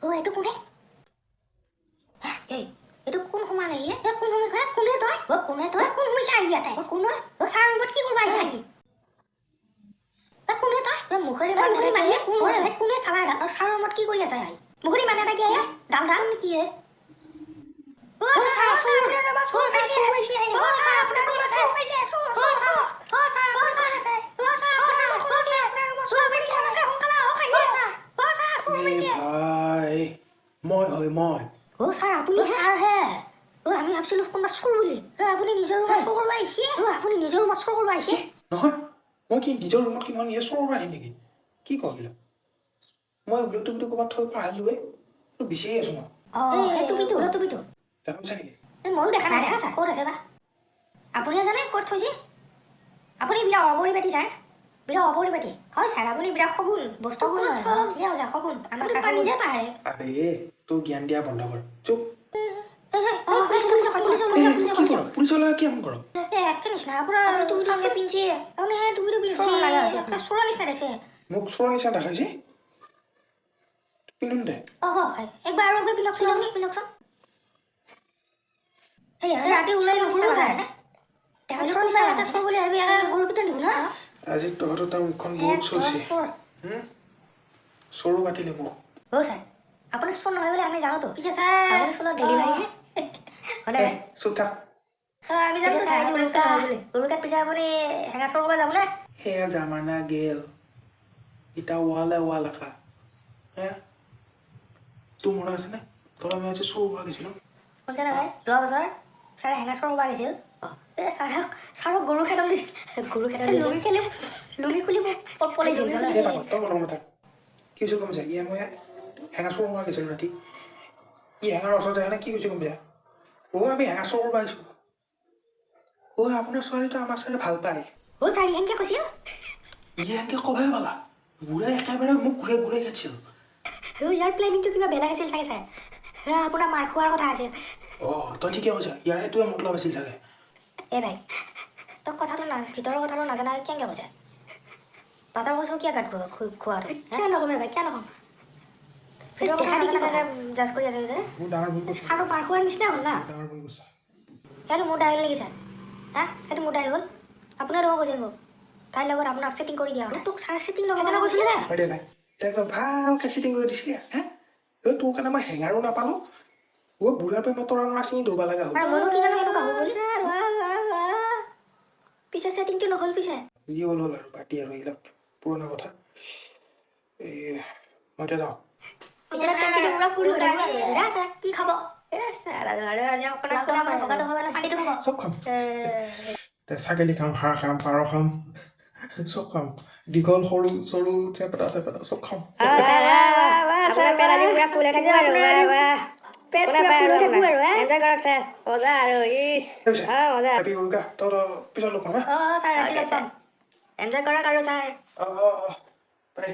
অ, এইটো কোনে? হা, এই এইটো কোন সোমালে? ই এ কোন সোমাই? কোনে তই? অ, কোনে তই? কোন সোমাইছা আহি ইয়াতে? অ, কোন হয়? অ, ছাৰ ৰুমত কি কৰিব আহিছা আহি? অ, কোনে তই? অ, মুখেৰে মুখেৰে মাৰিয়ে কোন হয়? কোনে চালা এডাল? আৰু ছাৰৰ ৰুমত কি কৰি আছা আহি? মুখেৰে মানে এটা কি আহে ডাল ডাল কি হে? অ ছাৰ, ছাৰ, আপোনাৰ ৰুমত চোৰ সোমাইছে, সোমাইছে। অ ছাৰ, আপোনাৰ ক'ত আছে? সোমাইছে চোৰ, চোৰ, চোৰ। অ ছাৰ, আপোনাৰ ক'ত আছে? অ ছাৰ, আপোনাৰ ক'ত আছে? আপোনাৰ ৰুমত চোৰ সোমাইছে, আছে, সোনকালে আহক আহি। ছাৰ, অ ছাৰ, চোৰ এ সোমাইছে। ভাই, মই হয় মই। অ ছাৰ, আপুনি ছাৰ হে? অ, আমি ভাবিছিলো কোনোবা চোৰ বুলি। অ, আপুনি নিজৰ ৰুমত চোৰ কৰিব আহিছে? অ, আপুনি নিজৰ ৰুমত চোৰ কৰিব আহিছে? কি নহয়, মই কি নিজৰ ৰুমত কি মই নিজে চোৰ কৰিব আহিম নেকি? কি কয় এইবিলাক? মই বোলো টুপিটো ক'ৰবাত থৈ পাহৰিলোৱে, বিচাৰি আছো মই। অ, সেই টুপিটো, টুপিটো দেখা পাইছা নেকি? এই ময়ো দেখা নাই ছাৰ, ক'ত আছে বা? আপুনিহে জানে ক'ত থৈছে। আপুনি বিৰাট অপৰিপাটি ছাৰ, বিৰাট অপৰিপাটি। হয় ছাৰ, আপুনি বিৰাট শগুন বস্তু। ঠিকে কৈছে, শগুন আমাৰ ছাৰ, নিজে পাহাৰে। আবে, তোৰ জ্ঞান দিয়া বন্ধ কৰ, চুপ। পুলিচ, পুলিচ, পুলিচ, এ, পুলিচ। কি কৰ? পুলিচলৈ কি ফোন কৰ? এ একে নিচিনা আপোনাৰ টুপিটো পিন্ধছে আপুনি। সেই টুপিটো পিন্ধছে, আপোনাৰ চোৰৰ নিচিনা দেখছে। মোক চোৰৰ নিচিনা দেখাইছে? পিন্ধোন দে। অ হয়, একবাৰ আৰু একবাৰ পিন্ধকচোন, আপুনি পিন্ধকচোন। এই ৰাতি ওলাই নুঘূৰো ছাৰ, দেখাত চোৰ নিচিনা লাগে। চোৰ বুলি ভাবি গৰু পিটন দিব ন। আজি তহঁতৰ তাৰ মুখখন বহুত চলছে। চোৰ। চোৰো পাতিলে মোক। অ ছাৰ, আপুনি চোৰ নহয় বুলি আমি জানোতো। পিছে ছাৰ, আপুনি চোৰৰ ডেলিভাৰী হে হয়? এ, চুপ থাক। আমি জানো ছাৰ, আজি উৰুকা হয় বুলি। উৰুকাত পিছে আপুনি হেঙা চোৰ কৰিব যাব নে? সেয়া জামানা গেল, ইটা ৱালে ৱাল আঁকা হে। তোৰ মনত আছেনে তই আমি আজি চোৰ কৰা গৈছিলো? শুনিছেনে ভাই, যোৱা বছৰ ছাৰে হেঙা চোৰ কৰিব গৈছিল। এই ছাৰক গৰু খেদন দিছিল, গৰু খেদন দিছিল। লুঙি খেলি, লুঙি খুলি পলাইছিল। এই পাগল, তই মনত নাথাক। কি হৈছিল গম পাইছা? ই মই হেঙা চোৰ কৰিব গৈছিলো ৰাতি। ই হেঙাৰ ওচৰত যায় কি কৈছে গম পাইছা? অ', আমি হেঙা চোৰ কৰিব আহিছোঁ, অ' আপোনাৰ ছোৱালীটো আমাৰ ছোৱালী ভাল পায়। অ ছাৰ, ই সেনকে কৈছিল? ই সেনকে কবাই পালা, বুঢ়াই একেবাৰে মোক ঘূৰাই ঘূৰাই খেদিছিল। অ, ইয়াৰ প্লেনিংটো কিবা বেলেগ আছিল চাগে ছাৰ। আপোনাৰ মাৰ খোৱাৰ কথা আছিল। অ', তই ঠিকে কৈছা, ইয়াৰ সেইটোৱে মতলব আছিল চাগে। এ ভাই, তই কথাটো না ভিতৰৰ কথাটো নাজানা, কেনেকে কৈছা? বাটৰ কচু কিয় গাত খোৱাটো? কিয় নকমে ভাই, কিয় নকম? ভিতৰৰ কথা নাজানাকে জাজ কৰি আছে যে। বহুত ডাঙৰ ভুল কৰিছা। ছাৰটো মাৰ খোৱাৰ নিচিনা হ'ল না। ডাঙৰ ভুল কৰিছা। সেইটো মোৰ দায় হ'ল নেকি ছাৰ? হা, সেইটো মোৰ দায় হ'ল? আপুনিও দেখোন কৈছিল মোক তাইৰ লগত আপোনাক চেটিং কৰি দিয়া কথা। তোক ছাৰে চেটিং লগাব কৈছিলে দে। হয় দে ভাই, তই একদম ভালকে চিটিং কৰি দিছিলি হে। ঐ, তোৰ কাৰণে মই হেঙাৰো নাপালোঁ। অ', বুঢ়াৰ পৰা মই তৰা নৰা চিঙি দৌৰবা লগা হ'ল। আৰু মইনো কি জানো সেনেকুৱা হ'ব বুলি। পিছে চেটিংটো নহ'ল পিছে। যি হ'ল হ'ল আৰু, বাদ দি আৰু এইবিলাক পুৰণা কথা। এই মই এতিয়া যাওঁ। পিছে টেংকিটো পুৰা ফুল হৈ থাকিব আৰু আজি। ছাৰ, কি খাব? এ ছাৰ, আৰু আৰু আজি আপোনাৰ ভগাটো খাব নে পানীটো খাব? চব খাম। ছাগলী খাম, হাঁহ খাম, পাৰ খাম, চব খাম। দীঘল সৰু সৰু চেপেটা চেপেটা চব খাম। ছাৰ, পেট আজি পুৰা ফুল হৈ থাকিব আৰু। পেট কোনে পুৰা পায় ফুল আৰু হৈ থাকিব আৰু হা? এনজয় কৰক ছাৰ, মজা আৰু ইছ। অ, মজা। হেপী উৰুকা। তই পিছত লগ পাম হা। অ ছাৰ, ৰাতি লগ পাম। এনজয় কৰক আৰু ছাৰ। অঁ অঁ অঁ বাই।